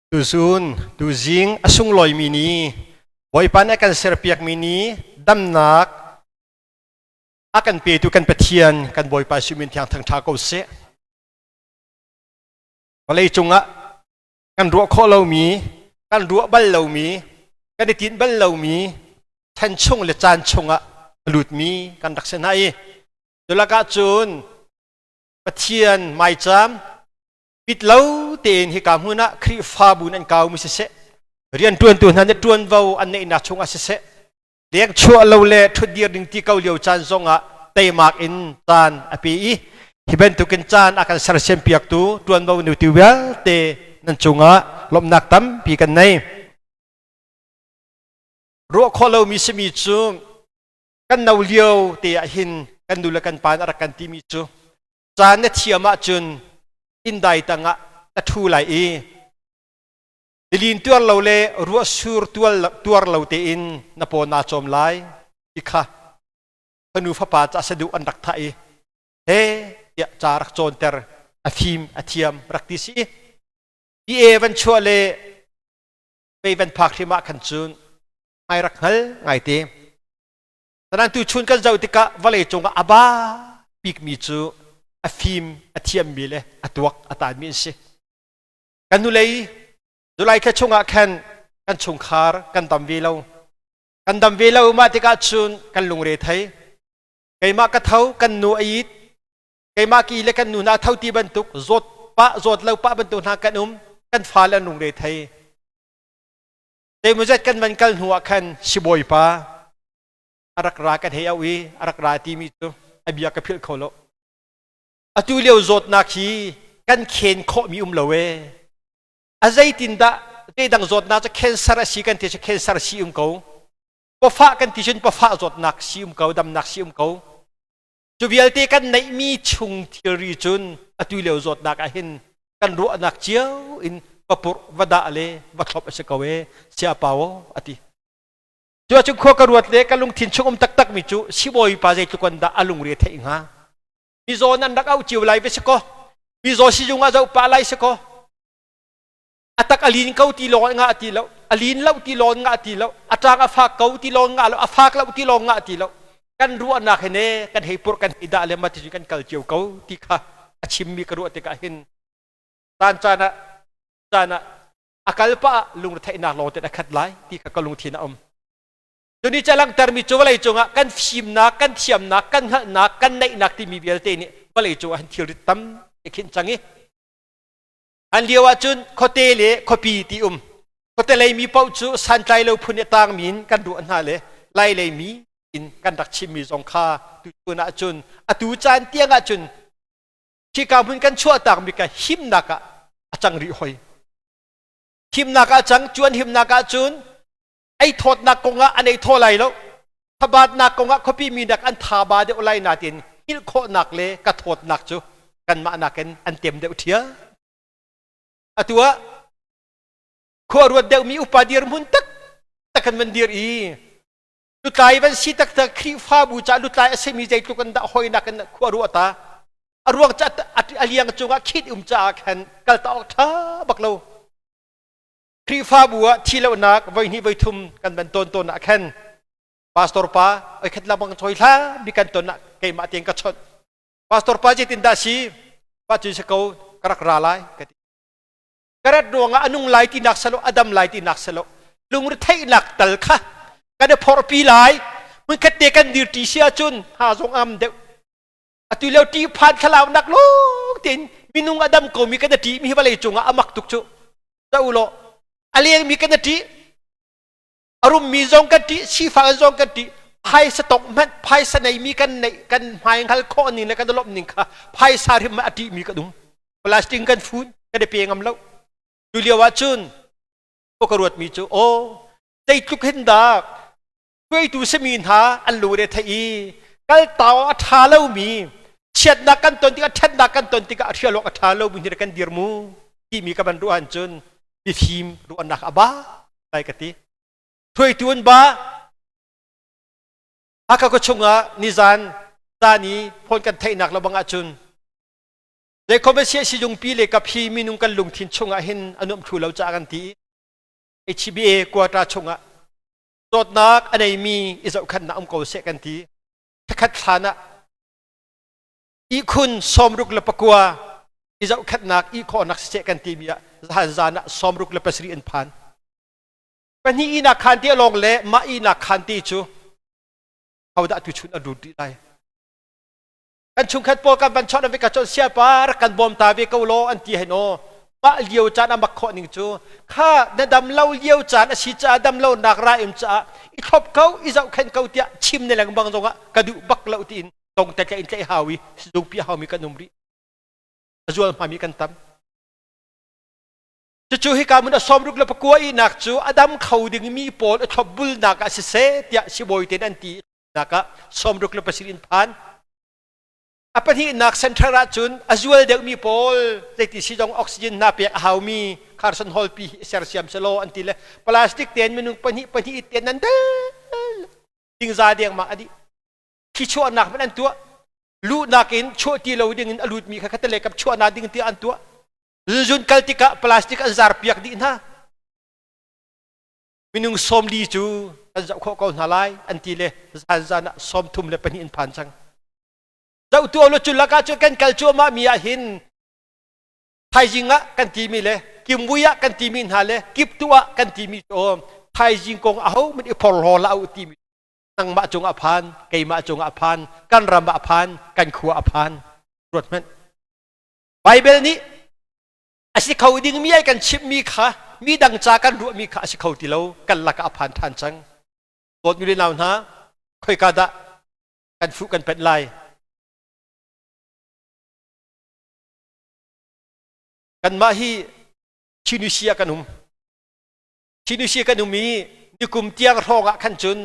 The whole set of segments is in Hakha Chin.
Tuzun, tuzing a sunglawimi ni, Bawipa nih a kan serpiakmi ni, damnak a kan petu kan Pathian, kan Bawipa Jesuh min thiang thangṭha ko seh. Vawlei cungah kan ruah khawh lomi, kan ruah bal lomi, kan i tinh bal lomi, chan chung le caan chungah a lutmi kan rak si hna i culakah cun Pathian maicaam Pit lo tein hika hmun ah Khrihfabu nan kaumi siseh, rianṭuantu hna nih ṭuanvo an neihnak chungah siseh, leng chuah lo le ṭhutdir ding ti ko lio caan zongah teimak in caan a pe i hi bantukin caan a kan sersiam piaktu ṭuanvo nutu vialte nan cungah lawmhnak tampi kan nei. Ruah khawh lomi simi cu kan no lio te ah hin kan nu le kan pa nih a rak kan timi cu caan na thiam ahcun inndai tangah na ṭhu lai i nilin tuar lo le ruahsur tuar lo tein na paw naa cawm lai ti kha fanu fapa ca saduh an rak thah i he tiah ca rak cawnter a fim a thiam rak ti si. BA van chuah le vei van phak hrim ah khan cun ai rak hngal ngaite. Sanan tuchun kan zoh tikah vawlei cungah a ba bikmi cu a fim a thiammi le a tuak a taanmi an si. Kan hnulei July thla chungah khan kan chungkhar kan dam ve lo. Kan dam ve lo mah tikah cun kan lungre thei. Keimah ka tho, kan nu a it. Keimah ki le kan nu hna tho ti bantuk zawt pah zawt lo pah bantuk hna kan um. Kan fale an lungre thei. Zeimawzat kan van kal hnu ah khan sibawipa a rak ra kan hei auh i a rak ra timi cu a bia ka philh kho lo. Atu lio zawtnak hi kan khen khawhmi um lo ee. A zeitindah zeidang zawtnak cu cancer a si kan ti cu cancer si um ko. Pawfah kan ti cun pawfah zawtnak si um ko, damnak si um ko. Cu vialte kan neihmi chung thilri cun atu lio zawtnak ah hin kan ruahnak cio in va purh, va dah le va thlop a si ko ee, siapa aw a ti. Cu ahcun khua ka ruat le ka lungthin chung um taktakmi cu sibawi pa zeitluk an dah a lungre theih hnga. Mizaw nan rak auh cio lai ve si kaw, mizaw sizung ah zoh pah lai si kaw, a tak a lin ko ti lawng ngah ti lo a lin lo ti lawng ngah ti lo a ṭang a fak ko ti lawng ngah lo a fak lo ti lawng ngah ti lo kan ruahnak he ne kan hei purh kan hei dah le ma ti kan kal cio ko ti kha a chimmi ka ruah tikah hin caan caan ah caan ah a kal pah lungretheihnak lawng te a khat lai ti kha ka lungthin a um. Tuni ca langhtermi cu vawlei cungah kan fimnak, kan thiamnak, kan hngalhnak, kan neihnak timi vialte nih vawlei cungah hin thilrit tam i khinh cang i An lio ahcun khuate le khuapi ti um. Khuate lei mi paoh cu santlai lo phun i tangmi in kan ruah hna le lai lei mi in kan rak chimmi zong kha tuchun ahcun atu caan tiang ahcun khika hmun kan chuahtak mi ka himnak ah a cang rih hoi. Himnak ah cang, cuan himnak ahcun ei thawtnak kongah an ei thaw lai lo. Thabatnak kongah khuapi mi nak an thaba deuh lai natin hngilh khawhnak le ka thawtnak cu kanmah nakin an tem deuh ṭhia. Atu ah khua ruat deuhmi upa dirhmun taktak kan van dir i lutlai van si taktak Khrihfabu ca lutlai a simi zeitluk an dah hoinak in khua ruah ta a ruang ca a liang cungah khit um caah khan kal ta awk ṭha bak lo. Khrihfabu ah thi lonak voihnih voithum kan van tawn tawn ah khan pastor pa oi khat lamang choi hla mi kan ton ah keimah tein ka chawnh. Pastor pa zeitin dah si? Pa cun si ko ka rak ra lai ka ti. Ka rat ruangah a nung lai ti nak salo a dam lai ti nak salo lungretheihnak tal kha kan i phorhpi lai hmunkhat te kan dir ṭi si ahcun ha zong am deuh. Atu lio ṭih phan thlalaunak lawng tein minung a dam komi kan i ṭih mi hi vawlei cungah a mak tuk cu. Za u law a lengmi kan i ṭih, a rummi zong kan ṭih, sifak zong kan ṭih. Phaisa tong hmanh phaisa neimi kan neih kan hmai hngal khawh ning le kan lawmh ning kha phaisa hrim a ṭihmi kan um. Plastic kan fun kan i pe ngam lo. Cu lio ah cun ka ruatmi cu aw zeitluk hin dah hruaitu simi hna an lungre theih i kaltau a ṭha lomi chiatnak kan ton tikah ṭhatnak kan ton tikah a hrial awk a ṭha lomi hi kan dir mu timi ka van ruah ahcun mifim ruahnak a ba lai ka ti. Hruaitu an ba. Hakha khua chungah nizan caan i phone kan theihnak lebang ahcun. Zeikhom a si sizungpi le kap hi minung kan lungthin chungah hin a nuam thlu lo caah kan ti. HBA quarter chungah zawtnak a neimi i zohkhanhnak um ko seh kan ti. Thakhat hlan ah ihkhun 69 i zohkhanhnak i khawhnak siseh kan timi ah zahan zan ah 67 an phan. Pahnih ihnak khan ti along le mah ihnak khan ti cu hodah tuchun an lut rih lai. Kan chungkhat pawl kan van chawnh an ka chawnh siapa rak kan bawm ta ve ko law an ti hen aw. Mah lio caan a mak khawh ning cu kha na dam lo lio caan a si caah dam lo nak ra im caah i thlop ko i zohkhenh ko tiah chim ne lengmang zongah ka duh bak lo tiin tong te in tlaih hau i sizungpi haumi kan um rih. A zual hmami kan tam. Cucu hika mun a 69 ihnak cu a dam kho dingmi pawl a thlopbulnak ah siseh tiah sibawi tein an ti nak ah 67 in phan. A pahnihnak center ah cun a zual deuhmi pawl zeiti si zong oxygen hna pek a haumi Carson Hall pi hi sersiam selaw an ti le plastic tein minung pahnih pahnih tein nan del dingza dengmang a dih. Thli chuahnak hmanh an tuah. Luhnak in chuah ti lo ding in a lutmi kha khattelei kap chuahnak ding tiah an tuah. Zun kal tikah plastic an zar piak dih hna. Minung 40 cu kan zoh khawh ko hna lai an ti le zan zan ah 32 in phan cang. Zoh tu lo cu lakah cu kan kal cuahmah mi ah hin thaizing ah kan timi le kimvui ah kan timi hna le kiptu ah kan timi cu thaizing kong aho man i phorhlaw la u timi nangmah cungah phan keimah cungah phan kan ram ah phan kan khua ah phan ruat hmanh. Baibal nih a si kho dingmi ai kan chimhmi kha mi dang ca kan ruahmi kha a si kho ti lo kan lakah a phan ṭhan cang. Dawtmi le nau hna, khoika dah kan fuh kan penh lai? Kanmah hi Tunisia kan um. Tunisia kan um i nikum tiang hrawng ah khan cun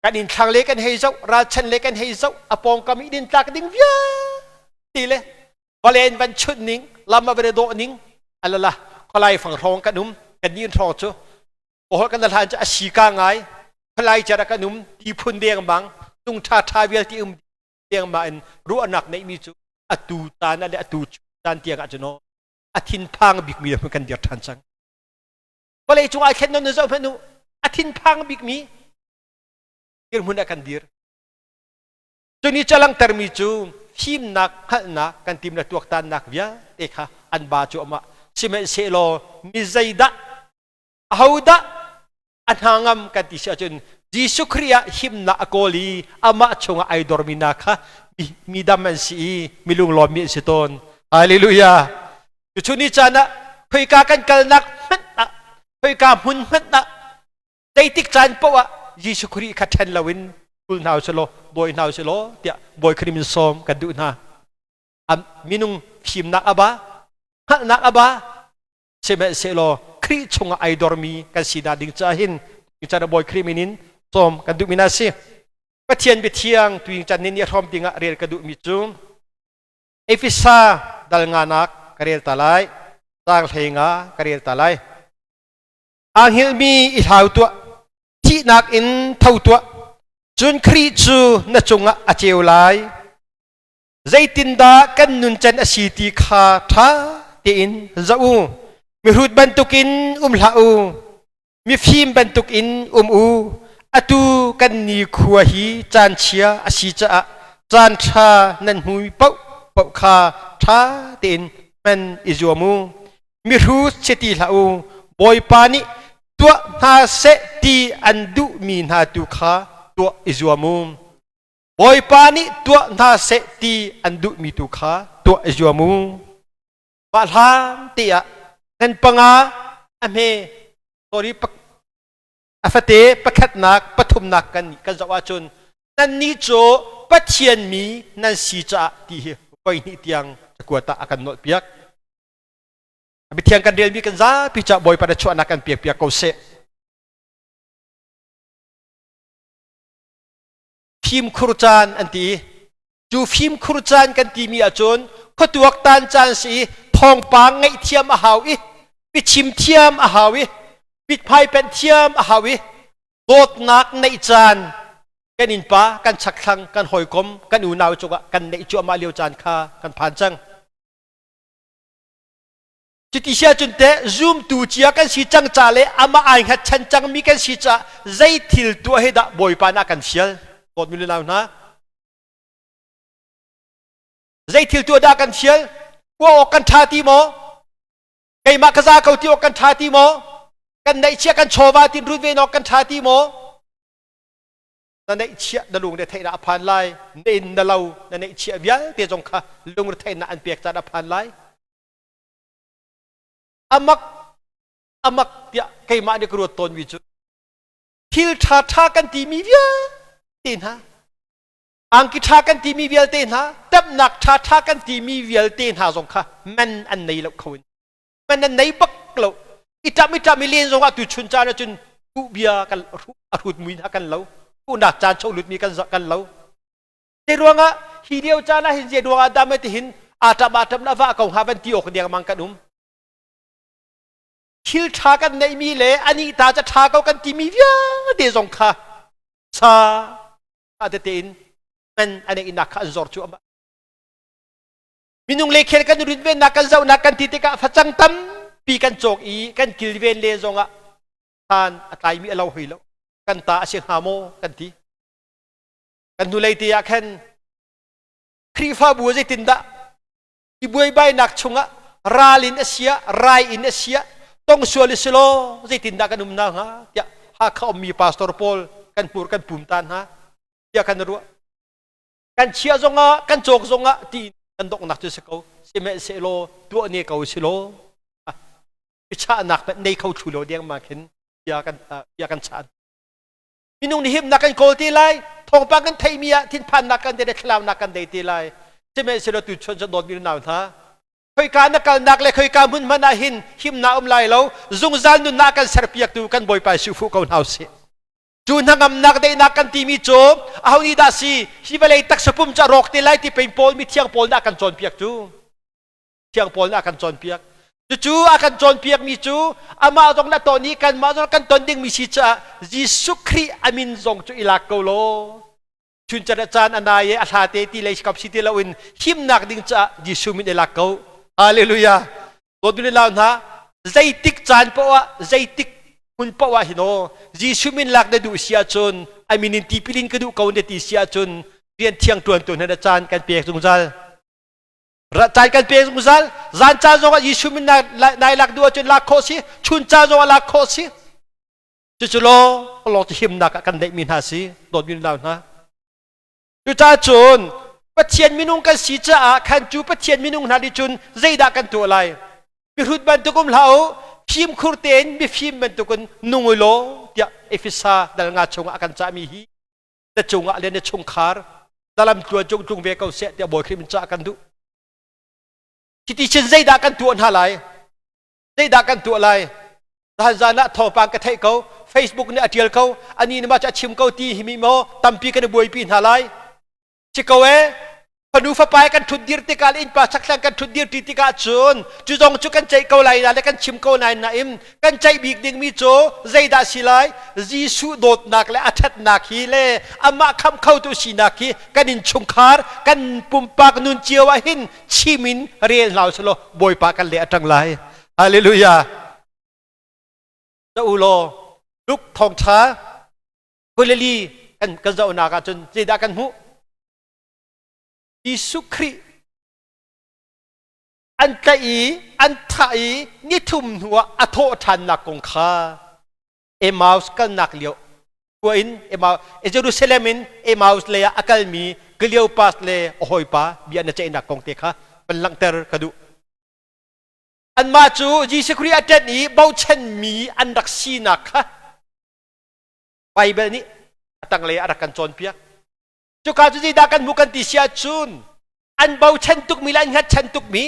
kan inn thlang le kan hei zoh ralchan le kan hei zoh a pawngkam i din tlak ding vialte le valen van chunh ning lam a van dawh ning alala khualai fang hrawng kan um kan ni hrawng cu ohol kan hlan cu a si ka ngai khualai cer kan um ti phun deng bang tung tha tha vialte um deng ma in ruahnak neih mi cu atu caan le atu caan tiang ah cun a thinphang bik mi kan dir than cang. Vawlei cung ai thlen non zoh hmanh u, a thinphang bikmi dirhmun ah kan dir. Cuni cu langtermi cu fimnak hngalhnak kan tim le tuaktannak vialte kha an ba cu amah sihmanhsehlaw mi zeidah ahodah a hna ngam kan ti si ahcun Jesuh Khrih ah himnak a kawl i amah chungah ai dormi hna kha mi dam an si i mi lunglawmmi an si tawn. Hallelujah. Cucu ni caan ah khoika kan kalnak hmanh ah khoika hmun hmanh ah zeitik caan paoh ah Jesuh Khrih kha ṭhen loin tul hna usih law bawi hna usih law tiah Bawi Khrih min sawm kan duh hna. Minung fimnak a ba, hngalhnak a ba, sihmanhsehlaw Khrih chungah ai dormi kan sinak ding caah hin chan Bawi Khrih min in sawm kan duhmi hna si. Pathian biathiang tuing chan nih hrawm dingah rel ka duhmi cu Efesa dal nganak ka rel ta lai, caang 15 ka rel ta lai. Aa hngilhmi i hlau tuah, thihnak in tho tuah, cun Khrih cu na cungah a ceu lai. Zeitindah kan nuncan a si ti kha ṭha tein zoh u. Mihrut bantukin um hlah u, mifim bantukin um u. Atu kan nikhua hi caan chia a si caah caan ṭha nan hmumi paohpaoh kha ṭha tein hman i zuam u. Mihrut si ti hlah u, Bawipa nih tuah hna seh ti an duhmi hna tu kha tuah i zuam u. Bawipa nih tuah hna seh ti an duhmi tu kha tuah i zuam u. Mah hlan te ah ngan panga a hme sorry a fate pakhatnak pathumnak kan kan zoh ahcun nannih cu Pathian mi nan si caah ti hi voi hnih tiang cakuat ah a kan nawlpiak. Mithiang kan relmi kan zapi caah Bawipa na chuahnak kan piak piak ko seh. Fimkhur caan an ti. Cu fimkhur caan kan timi ahcun khuatuaktan caan si i thawngpang ngaih thiam a hau i biachim thiam a hau i mithmai penh thiam a hau i dawtnak neih caan kan innpa kan chakthlang kan hawikom kan unau cungah kan neih cuahmah lio caan kha kan phan cang. Cuti si ahcun teh zumtu cia kan si cang ca le amah ai hngatchan cangmi kan si caah zei thil tuah hi dah Bawipa nih a kan fial? Dawtmi le nau hna. Zei thil tuah dah kan fial? Uah awk kan ṭha ti maw? Keimah ka za ko ti awk kan ṭha ti maw? Kan neihchiah kan chawva tin runven awk kan ṭha ti maw? Na neihchiah na lung retheihnak a phan lai. Na inn na lo na neihchiah vialte zong kha lungretheihnak an pek caan a phan lai. Amak amak tiah keimah nih ka ruat tawnmi cu thil ṭha ṭha kan timi vialte hna, angki ṭha kan timi vialte hna, ṭamhnak ṭha ṭha kan timi vialte hna zong kha man an nei lo kho in man an nei bak lo. I ṭam i ṭam i len zong ah tu chun caan ahcun kuh bia kan a hrut mui hna kan lo, kuhnak caan chok lutmi kan kan lo. Te ruangah hi lio caan ah hin zei ruangah dah mei tihin aa ṭap aa ṭap na va ko hnga van ti awk dengmang kan um. Thil ṭha kan neihmi le anih ta ca ṭha ko kan timi vialte zong kha sa a tete in man a neihnak kha an zor cu ama. Minung le khel kan rinvennak kan zohnak kan ti tikah facang tampi kan cawk i kan kilven le zongah san a tlaimi a lo hoi lo. Kan ta a si hnga maw kan ti. Kan hnulei te ah khan Khrihfabu zeitindah i buaibainak chungah ral in a sia, rai in a sia, tong sual i silaw zeitindah kan um na hnga tiah Hakha ummi pastor pawl kan hmur kan pum ta hna tiah kan ruah. Kan chia zongah kan cawk zongah ti kan donghnak cu si ko. Sihmanhsehlaw tuah ne ko si law i chahnak hmanh nei kho thlu lo deng ma khin bia kan bia kan chan. Minung nih himnak kan kawl ti lai, thawngpang kan theihmi ah thinphannak kan dei le thlalaunak kan dei ti lai. Sihmanhsehlaw tu chun cu dawtmi nau hna, khoika na kalnak le khoika hmun hmanh ah hin himnak um lai lo, zungzal nunnak kan serpiaktu kan Bawipa Jesuh fuh ko hna usih. Cu hnangamnak daihnak kan timi cu aho nih dah si hi vawlei taksa pum cu a rawk te lai ti pei Paul mithiang Paul nih a kan cawnpiak cu. Thiang Paul nih a kan cawnpiak. Cucu a kan cawnpiakmi cu amah zong na ton i kanmah zong kan ton dingmi si caah Jesuh Khrih a min zong cu i lak ko law chuncan a caan a nai i a hla te ti lei kap si ti loin himnak ding caah Jesuh min i lak ko. Hallelujah. Dawtmi lau hna, zeitik caan poah ah, zeitik hmun poah ah hin aw Jesuh min lak na duh si ahcun, a min in tipil in ka duh ko na ti si ahcun rian thiang ṭuan tu hna na caan kan pek zungzal. Caan kan pe zungzal. Zan caan zongah Jesuh min nai lak duh ahcun lak khawh si, chun caan zongah lak khawh si. Cucu law lawng cu himnak ah kan neihmi hna si, dawtmi nau hna. Cucaah cun Pathian minung kan si caah khan cu Pathian minung hna nih cun zeidah kan tuah lai? Mihrut bantuk um hlah u, fimkhur tein mifim bantukin nung u law tiah Efesa dal nga chungah a kan cahmi hi na cungah le na chungkhar na lamtluan cung tlung ve ko seh tiah Bawi Khrih min caah kan duh. Chiti chin zeidah kan tuah hna lai? Zeidah kan tuah lai? Zan zan ah thawngpang ka theih ko, Facebook nih a tial ko, ani nih mah cu a chim ko ti hi mi maw tampi kan i buaipi hna lai. Si ko ee, fanu fapa kan ṭhut dir tikah le innpa chakthlang kan ṭhut dir ṭi tikah cun cu zong cu kan ceih ko lai na le kan chim ko lai nain kan ceih bik dingmi cu zeidah si lai? Jesuh dawtnak le a ṭhatnak hi le amah khamh khotu sinak hi kan innchungkhar kan pumpak nun cio ah hin chim in rel hna usih law Bawipa kan le a ṭang lai. Hallelujah. Za u law Luke thawngṭha Galilee kan kan zohnak ah cun zeidah kan hmuh? Jesuh Khrih an tlaih i an thah i nithum hnuah a thawh ṭhannak kong kha Emmaus kalnak lio khua in Emmaus Jerusalem in Emmaus lei ah a kalmi Cleopas le a hawipa bia na ceihnak kong te kha van langhter ka duh. Anmah cu Jesuh Khrih a ṭanh i bochanmi an rak sinak kha Baibal nih a tanglei ah a rak kan cawnpiak. Cuka cu zeidah kan hmuh kan ti si ahcun an bochan tukmi le an hngatchan tukmi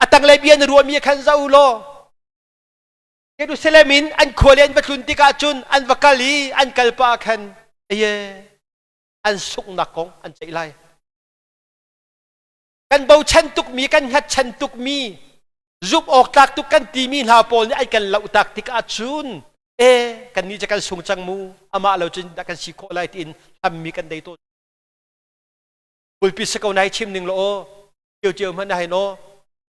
a tanglei bia na ruahmi khan zoh u law Jerusalem in an khua le an va tlun tikah cun an va kal i an kal pah ah khan aye an sunghnak kong an ceih lai. Kan bochan tukmi kan hngatchan tukmi zumh awk tlak tuk kan timi hna pawl nih an kan lohtak tikah cun e kan nih cu kan sung cang mu, amah lo cun dah kan si khawh lai tiin hlammi kan dei tawn. Pulpi si ko nai chim ning law aw cio cio hmanh na hai naw.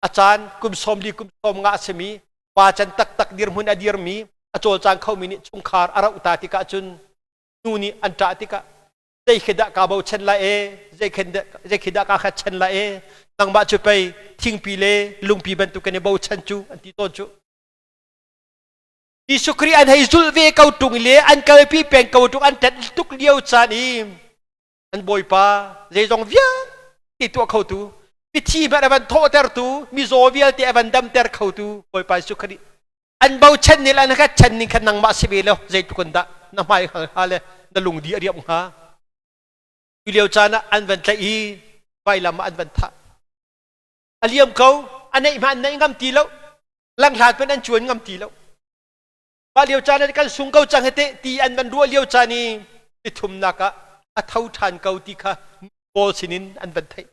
A caan kum 40 kum 50 a simi pa can taktak dirhmun a dirmi a cawlcang khomi nih chungkhar a roh ta tikah cun nu nih an ṭah tikah zei khi dah kaa bochan lai e, zei khi dah kaa khat chan lai e, nangmah cu pei thingpi le lungpi bantuk kan i bochan cu an ti tawn cu. Jesuh Khrih an hei zulh ve ko ṭung le an kalpi peng ko ṭung, an ṭanh tuk lio caan i an Bawipa, zeizong vialte tuah khotu, mithi hmanh a van thawhtertu, mizaw vialte a van damter khotu Bawipa Jesuh Khrih an bochan ni le an khat chan ning khan nangmah si ve lo, zeitluk in dah na hmai hngal hnga le na lungdi a riam hnga. Tu lio caan ah an van tlaih i vailam ah an van thah, a liam ko. A neih hmanh an neih ngam ti lo, langhlat hmanh an cuan ngam ti lo. Mah lio caan ah kan sung ko cang hete ti an van ruah lio caan i nithumnak ah a tho ṭhan ko ti kha Paul sinin an van theih.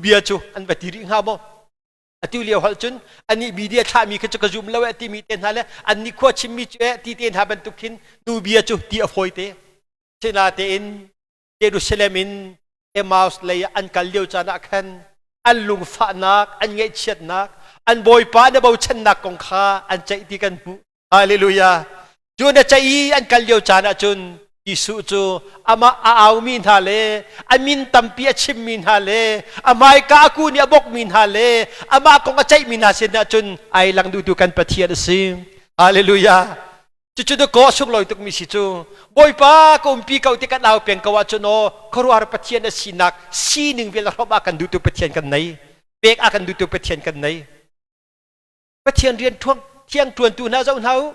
Bia cu an va ti rih hnga maw? Atu lio holh cun anih media thlahmi kha cu ka zum lo e timi te hna le annih khua chimmi cu e ti te hna bantuk khin nu bia cu ti a fawi te. Sinatein Jerusalem in Emmaus lei ah an kal lio caan ah khan an lungfahnak, an ngaihchiatnak, an Bawipa na bochannak kong kha an ceih ti kan hmuh. Hallelujah. Cu na ceih i an kal lio caan ah cun Jesuh cu amah a aumi hna le a min tampi a chimmi hna le a hmaika a kun i a bawkmi hna le amah kong a ceihmi hna sinah cun ai lang duhtu kan Pathian a si. Hallelujah. Cucu dakaw a sunglawi tukmi si cu. Bawipa ka umpi ko ti kan au peng ko ahcun aw, khuaruahhar Pathian a sinak sining vial hrawm a kan duhtu Pathian kan nei. Pek a kan duhtu Pathian kan nei. Pathian rian thiang ṭuantu hna zoh hna u.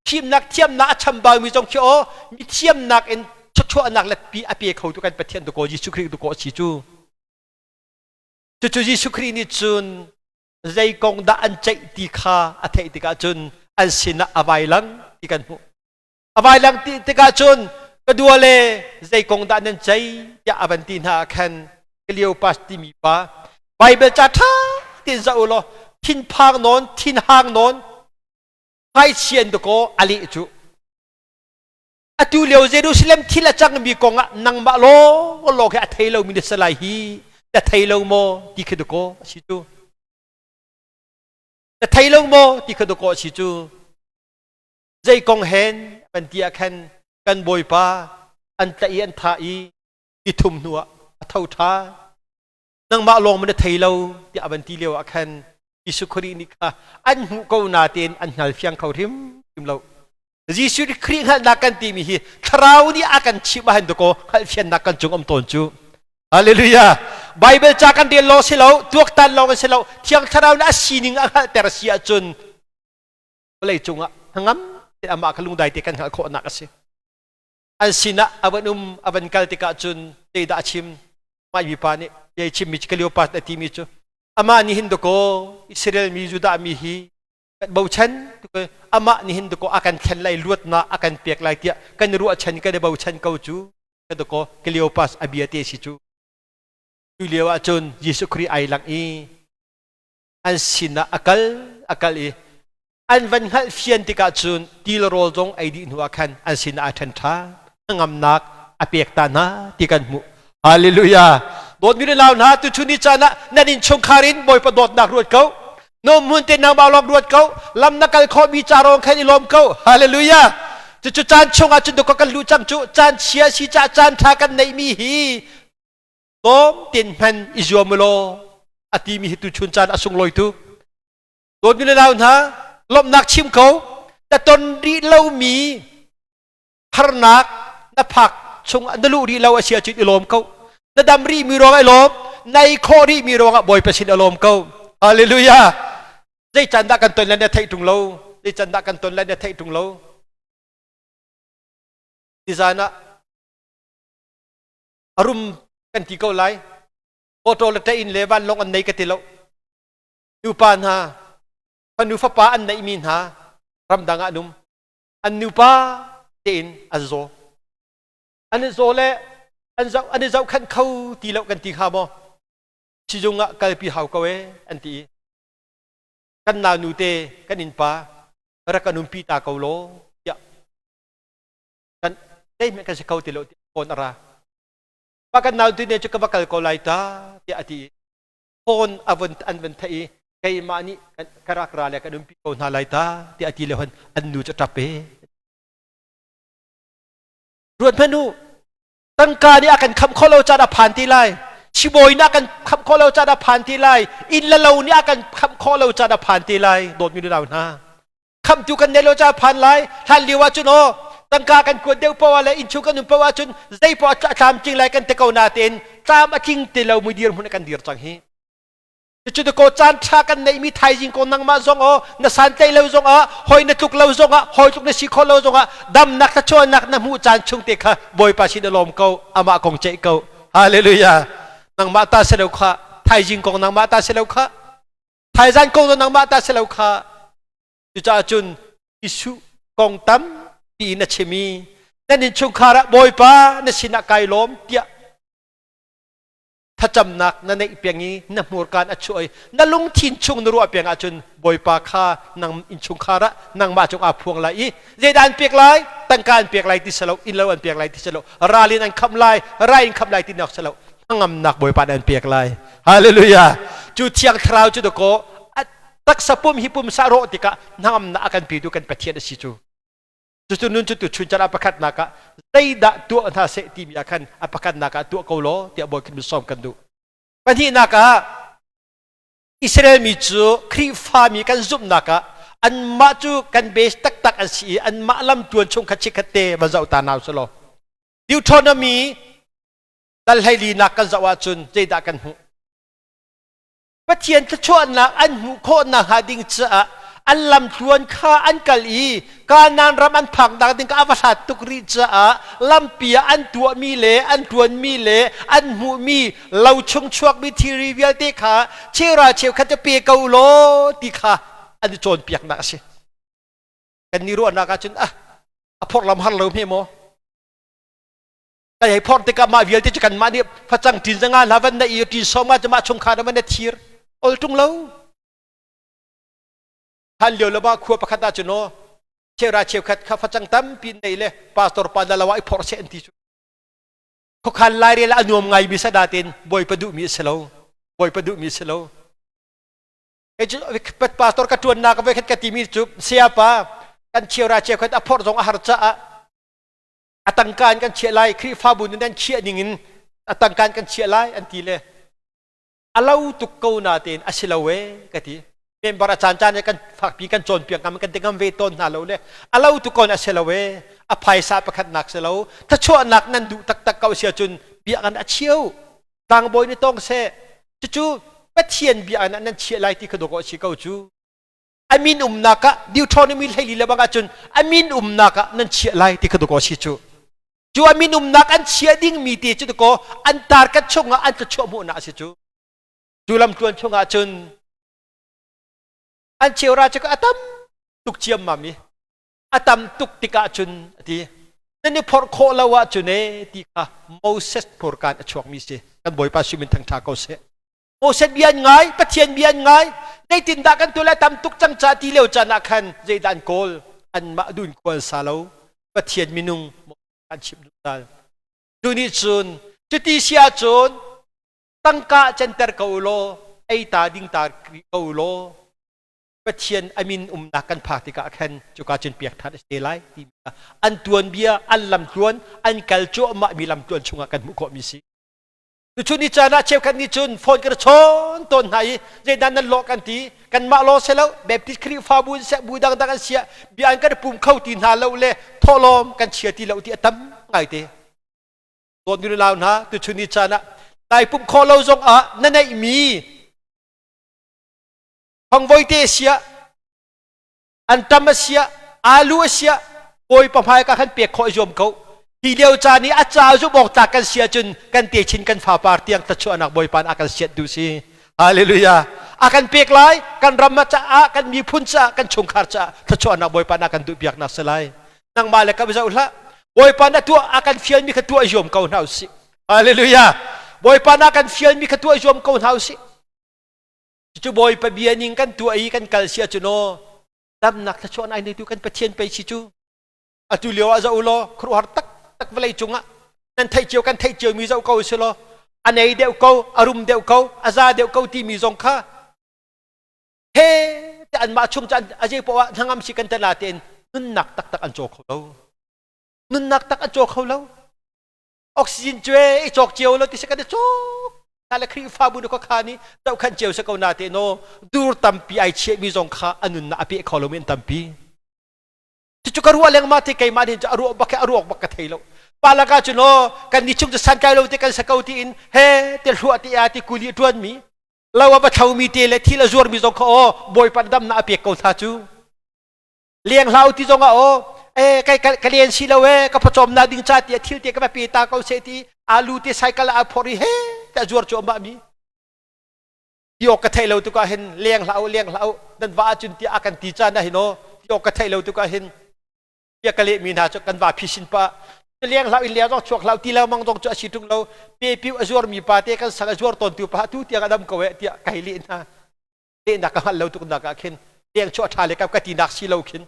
Thimnak thiamnak a chambaumi zong khi aw, mi thiamnak in thluachuahnak letpi a pe khotu kan Pathian dakaw Jesuh Khrih dakaw a si cu. Cucu Jesuh Khrih nih cun zei kong dah an ceih ti kha a theih tikah cun an sinah a vai lang ti kan hmuh. A vai lang ti tikah cun, "Ka dua le, zei kong dah nan ceih?" tiah a van ti hna ah khan Cleopas timi pa, Bible ca ṭha tein zoh u law, thinphang nawn, thinhang nawn, hmaichian dakaw a leh cu. Atu lio Jerusalem thil a cangmi kong ah nangmah law law khi a thei lomi na si lai hi, na thei lo maw ti khi dakaw a si cu. Na thei lo maw ti kha dakaw a si cu. Zei kong hen kan ti ah khan kan Bawipa an tlaih i an thah i ni thum hnu ah a tho ṭhan. Nangmah lawng maw na thei lo tiah a van ti lio ah khan Jesuh Khrih nih kha an hmuh ko natein an hngal fiang kho hrimhrim lo. Jesuh Khrih hngalhnak kan timi hi thlarau nih a kan chimh ahhin dakaw hngalhfiannak kan cung um tawn cu. Hallelujah. Bible ca kan rel lawng si lo, tuaktan lawng si lo, Thiang Thlarau nih a sining a hngalhter si ahcun vawlei cungah hnangam te amah kha lungdai te kan hngalh khawhnak a si. An sinah a van um, a van kal tikah cun zeidah a chim? Mah mipa nih ei chimmi cu Cleopas a timi cu amah nih hin dakaw Israel mi, Judah mi hi kan bochan, amah nih hin dakaw a kan thlen lai, luatnak a kan pek lai tiah kan i ruahchan, kan i bochan ko cu ka dakaw Cleopas a bia te si cu. Tu lio ah cun Jesuh Khrih ai lang i an sinah a kal a kal i an van hngalh fian tikah cun til rawl zong ei dih hnu ah khan an sinah a ṭhen ṭhan, hnangamnak a pek ta hna ti kan hmuh. Hallelujah. Dawtmi le nau hna, tuchun ni caan ah nan innchungkhar in Bawipa dawtnak ruat ko. No hmun te nangmah lawng ruat ko. Lam na kal khawhmi ca rong khan i lawm ko. Hallelujah. Cucu caan chungah cun ka kan luh cang cu. Caan chia si ca caan ṭha kan neihmi hi tlawm tin hman i zuam law a timi hi tuchun caan a sunglawi tu. Dawtmi le nau hna, lawmhnak chim ko. Na ton rih lomi harnak na phak chung na luh rih lo a si ahcun i lawm ko. Na dam rih mi ruangah i lawm, nai khawh rih mi ruangah Bawipa sin i lawm ko. Hallelujah. Zei can dah kan ton lai na theih ṭung lo. Zei can dah kan ton lai na theih ṭung lo. Nizan ah a rum kan ti ko lai. Motor le ṭe in le vanlawng an nei ka ti lo. Nupa hna, fanu fapa an neihmi hna ramdang ah an um. An nupa tein an zaw. An i zaw le an zoh an i zohkhenh kho ti lo kan ti hnga maw? Sizung ah kalpi hau ko e an ti i kan naunu te, kan innpa rak kan umpi ta ko law tiah kan zeihmanh kan si kho ti lo tiah phone a ra. Pa kan nau te ne cu ka va kal ko lai ta tiah a ti i. Phone a vun an vun theih i keimah nih ka rak ra le kan umpi ko hna lai ta tiah a ti le hon an nu cu ṭap e. Ruat hmanh u, tangka nih a kan khamh khawh lo caan a phan ti lai. Sibawi nih a kan khamh khawh lo caan a phan ti lai. Inn le lo nih a kan khamh khawh lo caan a phan ti lai. Dawtmi nunau hna. Khamtu kan nei lo caan a phan lai. Hlan lio ah cun aw tangka kan kuat deuh poah le innchung kan um poah ahcun zei poah a tlamtling lai kan ti ko natein tlam a tling ti lo mi dirhmun kan dir cang hi. Cucu ko caan ṭha kan neihmi thaizing ko nangmah zong aw na santlaih lo zong ah hoi na tluk lo zong ah hoi tluk na si khawh lo zong ah damnak thluachuahnak na hmuh caan chung te kha Bawipa sin na lawm ko amah kong ceih ko. Hallelujah. Nangmah ta si lo kha thaizing kong nangmah ta si lo kha thaizan kong zong nangmah ta si lo kha. Cucaah cun Jesuh kong tampi in a chim i nan innchungkhar ah Bawipa na sinah kai lawm tiah thlacamnak na neih peng i na hmurkaan a chuah i na lungthin chung na ruah peng ahcun Bawipa kha nang innchungkhar ah nangmah cung aa phuang lai i zeidah an pek lai? Tangka an pek lai ti si lo, innlo an pek lai ti si lo, ral in an khamh lai, rai in khamh lai ti nak si lo, hnangamnak Bawipa nih an pek lai. Hallelujah! Cu Thiang Thlarau cu dakaw taksa pum hi pumsa rawh tikah hnangamnak a kan petu kan Pathian a si cu. Cucu nun cu tuchun chan ah pakhatnak ah zeidah tuah hna seh timi ah khan a pakhatnak ah tuah ko law tiah Bawi khin sawm kan duh. Pahnihnak ah Israel mi cu Khrihfa mi kan zumhnak ah anmah cu kan base taktak an si i anmah lam tuan chung kha chikkhat te va zoh ta nau selaw. Deuteronomy dal 14nak kan zoh ahcun zeidah kan hmuh? Pathian thluachuahnak an hmuh khawh nakhnga ding caah an lamtluan kha an kal i Kanaan ram an phak nak ding kha a va hlat tuk rih caah lampi ah an tuahmi le an ṭuanmi le an hmuhmi lo chung chuakmi thilri vialte kha cheuhra cheukhat cu pe ko law ti kha an i cawnpiaknak a si. Kan nih ruahnak ahcun ah a phorh lam har lo hme maw? Kan hei phorh tikah mah vialte cu kanmah nih facang ṭin zanga hla van na i ṭin sawm nga cu mah chungkhar na van na thir ol ṭung lo. Hlan lio le mah khua pakhat ah cun aw cheuhra cheukhat kha facang tampi nei le pastor pa na lo ah i phorh seh an ti cu. Khuakhan lairel a nuam ngai mi sada tein Bawipa duhmi a si lo. Bawipa duhmi a si lo. Pastor ka ṭuannak voi khat ka timi cu sayapa kan cheuhra cheukhat a phorh zong a har caah a tangka in kan chiah lai Khrihfabu nih nan chiah ning in a tangka in kan chiah lai an ti le a lo tuk ko natein a si lo e ka ti. Member a caan caan kan fakpi kan cawnpiak ngam kan ti ngam ve tawn hna lo le a lo tuk ko a si lo e a phaisa pakhat nak si lo thluachuahnak nan duh taktak ko si ahcun bia kan a cheu tlangbawi nih tong seh cucu Pathian bia nan chiah lai ti kha dawh si ko cu. A min umnak ah Deuteronomy 14 le bang ahcun a min umnak ah nan chiah lai ti kha dawkaw si cu. Cu a min umnak an chiah dingmi te cu dawkaw an tarkat chungah an thluachuah hmuhnak a si cu. Cu lamtluan chungah cun an cheura cu a tam tuk ciammam i a tam tuk tikah cun a ti nan i phorh khawh lo ahcun e ti kha Moses hmurkaan a chuakmi si. Kan Bawipa simin thangṭha ko seh. Moses bia an ngai, Pathian bia an ngai. Zeitindah kan tuah lai tam tuk cang ca ti lio caan ah khan zeidah an kawl? Anmah dun khual sa lo. Pathian minung an chimh zungzal. Cu nih cun cuti si ahcun tangka center ko u law ei ta ding ta ko u law Pathian amin umnak kan phak tikah khan cuka cun piak ṭhan a si te lai ti an tuanbia an lamtluan an kal cuahmah mi lamtluan chungah kan hmuh khawhmi si. Tuchun ni caan ah cheukhat nih cun phone kan chawn tawn hna i zeidah nan lawh kan ti. Kanmah law si lo Baptist Khrihfabu in seh bu dangdang an siah bia an kan pum kho ti hna lo le thawhlawm kan chia ti lo ti a tam ngaite. Dawtmi nu lau hna tuchun ni caan ah nai pumh khawh lo zong ah na neihmi fangvoi siah anṭam a siah alu a siah Bawipa hmaika khan pek khawh i zuam ko. Hi lio caan i a ca zumh awk tlak kan si ahcun kan techin kan fapar tiang thluachuahnak Bawipa nih a kan sianh duh si. Hallelujah. A kan pek lai, kan ram caah, kan miphun caah, kan chungkhar caah thluachuahnak Bawipa nih a kan duhpiaknak si lai. Nangmah le ka zoh hlah. Bawipa na tuah a kan fialmi kha tuah zuam ko hna usih. Hallelujah. Bawipa na kan fialmi kha tuah zuam ko hna usih. Cucu Bawipa bia ning kan tuah i kan kal si ahcun aw damnak thluachuah ai neitu kan Pathian pei si cu. Atu lio ah zoh u law khuaruahhar taktak vawlei cungah nan theih cio kan theih cio mi zoh ko si law. A nei deuh ko, a rum deuh ko, a za deuh ko timi zong kha he te anmah chung cu a zei poah hnangam si kan tela tein nunnak taktak an caw kho lo. Nunnak tak an caw kho lo. Oxygen cu i cawk cio lo ti si kan i cawk. Le Khrihfabu na kha nih zohkhan cio si ko na te no dur tampi ai chiahmi zong kha a nunnak a peh kho lomi an tampi. Cucu ka ruah lengmang te keimah nih a ruah bak a ruak bak ka thei lo. Palaka cu no kan ni chung cu santlai lo te kan sa ko tiin he te hluah te a ti kuli tuan mi lo a va thlo mi te le thil a zuar mi zong kha aw bawipa dam na a pek ko hna cu. Leng hlau ti zong ah aw e kai ka len si lo e ka pawcawm na ding cha ti thil te ka va pe ta ko se ti alu te cycle a phor i he te a zuar cu ma mi ti awk ka theih lo tukah hin leng hlah u leng hlah u nan va ahcun tiah a kan ti caan ah hin aw ti awk ka theih lo tukah hin bia ka lehmi hna cu kan va phisin pah leng hlah in leng zong chuak hlah ti lengmang zong cu a si ṭung lo pepiu a zuarmi pa te kan sang a zuar tawntu pa tu tiang a dam ko eh tiah ka hei leh hna lehnak ka hngalh lo tuk nak ah khin leng chuah ṭha le ka tinak si lo khin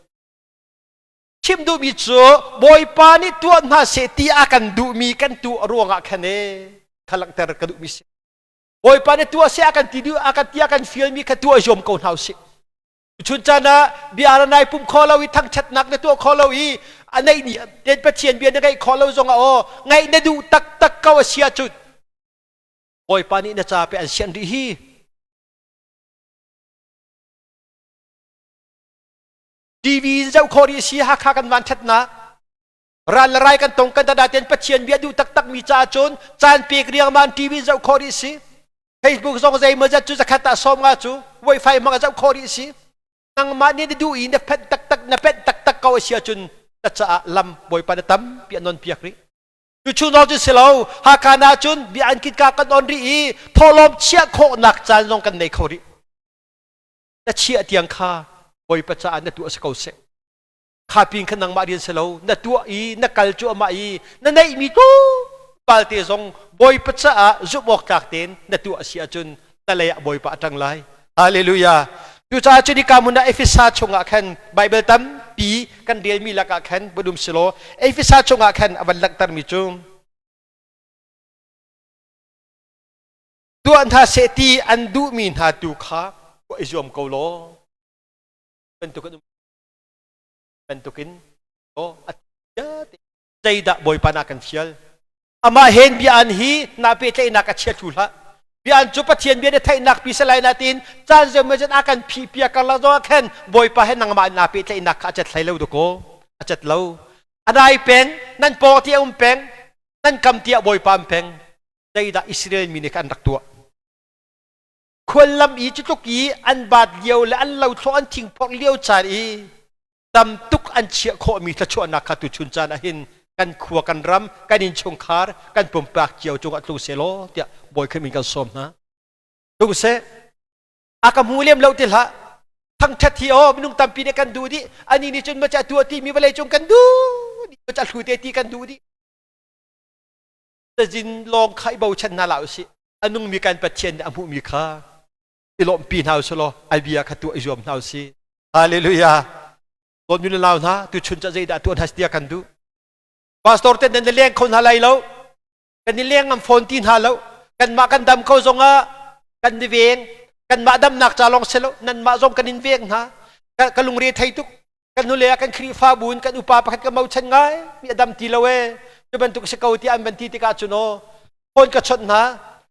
chim duhmi cu Bawipa nih tuah hna seh ti a kan duhmi kan tuah ruangah khan e kha langhter ka duhmi si Bawipa nih tuah seh a kan ti duh a kan ti a kan fialmi kha tuah zuam ko hna usih. Chun caan ah bia na nai pum kho lo i thangṭhatnak na tuah kho lo i a neih ni ten Pathian bia na ngaih kho lo zong ah aw ngaih na duh taktak ko a si ahcun Bawipa nih na ca pe an sian rih hi. TV in zoh khawh rih si Hakha kan van ṭhatnak Ral le rai kan tong kan dada ten Pathian bia duh taktak mi caah cun caan pek riangman TV zoh khawh rih si. Facebook zong zeimaw zat cu zakhat ah 50 cu wifi hmang zoh khawh rih si. Nangmah nih na duh i na phenh taktak na penh taktak ko a si ahcun na caah lam Bawipa na tampi a non piak rih. Cu chung zong cu si lo Hakha na cun bia an kitka kan on rih i thawhlawm chiah khawhnak caan zong kan nei kho rih. Na chiah tiang kha Bawipa caah na tuah si ko seh. Kha pin kha nangmah rian si lo na tuah i na kal cu amah i na neihmi tlawmpal te zong Bawipa caah zumh awk tlak tein na tuah a si ahcun na lei ah Bawipa a ṭang lai. Hallelujah. Cucaah cu nika hmun ah Efesa chungah khan Bible tampi kan relmi lakah khan budum silaw Efesa chungah khan a van langhtermi cu tuah hna seh ti an duhmi hna tu kha i zuam ko law bantuk an um bantukin aw a zeidah Bawipa na kan fial amah hen bia an hi na pehtlaihnak a chia thlu hlah bia an cu Pathian bia na theihnak pi salai na tin caan zem zet a kan phi pia karlak zong ah khan Bawipa he nangmah na pehtlaihnak kha a cet hlei lo dakaw a cet lo anai peng nan paw ti um peng nan kam tiah Bawipa am peng zeidah Israel mi nih kha an rak tuah khuallam i cutluk i an baat lio le an lothlawh an thingphorh lio caan i tam tuk an chiah khawhmi thluachuahnak kha tuchun caan ah hin kan khua kan ram kan innchungkhar kan pumpak cio cungah tlung selaw tiah Bawi Khrih min kan sawm hna. Tlung seh. A ka hmu lem lo ti hlah. Thangṭhat hi aw minung tampi nih kan duh dih. Ani nih cun maca tuah ti mi vawlei cung kan duh dih. Maca hlu te ti kan duh dih. Cazin lawng kha i bochan hna hlah usih. A nungmi kan Pathian nih a hmuhmi kha i lawmhpi hna usih law a bia kha tuah i zuam hna usih. Hallelujah. Dawtmi le nau hna, tuchun ca zeidah tuah hna tiah kan duh. Pastor te nan leng kho hna lai lo. Kan i leng ngam fawn ti hna lo. Kanmah kan dam ko zongah kan i veng. Kanmah damnak ca lawng si lo. Nanmah zong kan in veng hna. Ka lungre thei tuk. Kan hnulei ah kan Khrihfabu in kan upa pakhat ka mochan ngai mi a dam ti lo ee cu bantuk si ko tiah an van ti tikah cun aw phone ka chawnh hna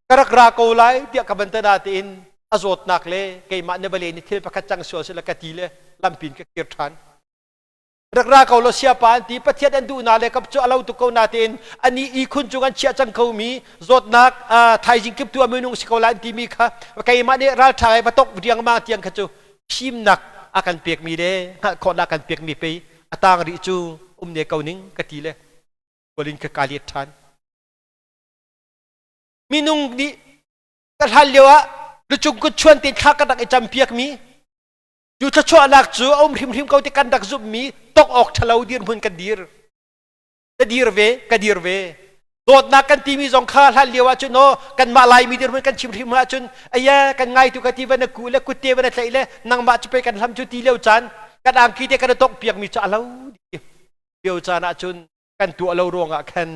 ka rak ra ko lai tiah ka van ta tein a zawtnak le keimah na vale ni thil pakhat cang sual sila ka ti le lampin ka kir ṭhan rak ra ko lo siapa an ti Pathian an duh na le kap cu a lo tuk ko na tein ani i khun cung an chiah cang ko mi zawtnak thaizing kip tu a minung si ko lai an ti mi kha keimah nih ralṭha ai va tok riangmang tiang kha cu fimnak a kan pekmi le hngalh khawhnak kan pekmi pei a tang rih cu um ne ko ning ka ti le kolin ka ka let ṭhan minung nih ka hlan lio ah lucung kut chuan te thla kan rak i campiak mi cu thluachuahnak cu a um hrimhrim ko ti kan rak zumhmi tok awk ṭhalo dirhmun kan dir ka dir ve ka dir ve dawtnak kan timi zong kha hlan lio ahcun aw kanmah Laimi dirhmun kan chim hrim ahcun aya kan ngai tu ka ti va na ku le kutte va na tlaih le nangmah cu pei kan hlam cu ti lio caan kan angki te kan i tongh piak mi cu a lo lio caan ahcun kan tuah lo ruangah khan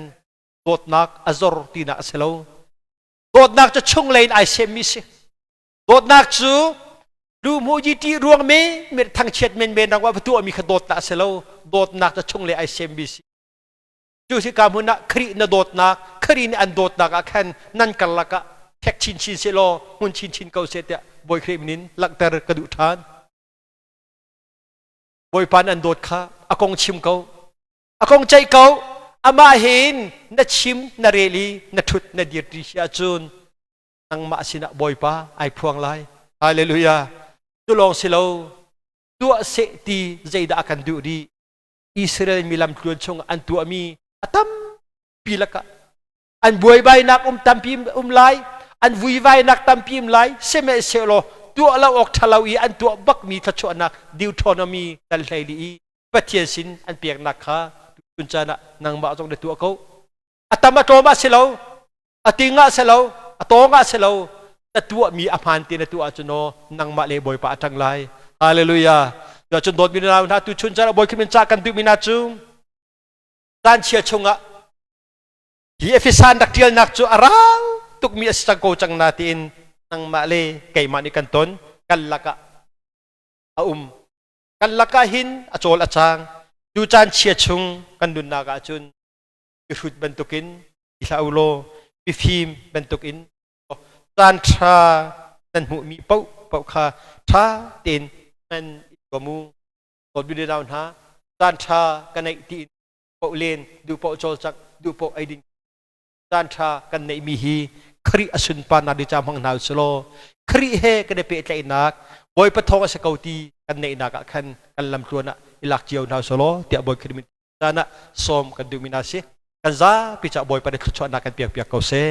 dawtnak a zor tinak a si lo. Dawtnak cu chunglei in ai semmi si. Dawtnak cu lu mu yi ti ruang me me thangchiat men men rang wa tuah mi kha dawtnak a si lo. Dawtnak cu chunglei ai semmi si. Cu si ka hmun ah Khrih na dawtnak, Khrih nih an dawtnak ah khan nan karlak ah fek chinchin seh law hmun chinchin ko seh tiah Bawi Khrih min in langhter ka duh ṭhan. Bawipa an dawt kha a kong chim ko. A kong ceih ko. Amah hin na chim, na rel i na ṭhut, na dir ṭi si ahcun nangmah sinah Bawipa ai phuang lai. Hallelujah. Cu lawng si lo, tuah seh ti zeidah a kan duh rih? Israel mi lamtluan chung an tuahmi a tampi lakah an buaibainak um tampi um lai, an vuivainak tampi um lai, sihmanhsehlaw tuah lo awk ṭha lo i an tuah bakmi thluachuahnak Deuteronomy dal 14 i Pathian sin an peknak kha tun caan ah nangmah zong na tuah ko. A tam a tlawm ah si lo, a ting ah si lo, a tawng ah si lo, na tuahmi a hmaan te na tuah ahcun aw nangmah le Bawipa a ṭang lai. Hallelujah. Cun dawtmi nau hna tu chun caan ah Bawi Khrih ca kan duhmi hna cu caan chia chungah hi Efesan rak ṭialnak cu a rang tukmi a si cang ko cang na tiin nangmah le keimah nih kan ton kan lakah a um kan lakah hin a cawl a cang cu caan chia chung kan nunnak ah cun mihrut bantukin i hlah u law mifim bantukin caan ṭha nan hmuhmi paoh paoh kha ṭha tein hman i zuam u. Dawtmi nau hna, caan ṭha ka neih tiin paoh len, duh paoh cawlcangh, duh paoh ei ding caan ṭha kan neihmi hi Khrih a sunparnak ding ca hmang hna u law Khrih he kan i pehtlaihnak Bawipa thawng a si ko ti kan neihnak ah khan kan lamtluan ah i lak cio hna u law tiah Bawi Khrih min caan ah sawm kan duhmi hna si. Kan zapi caah Bawipa nih thluachuahnak kan pek piak ko seh.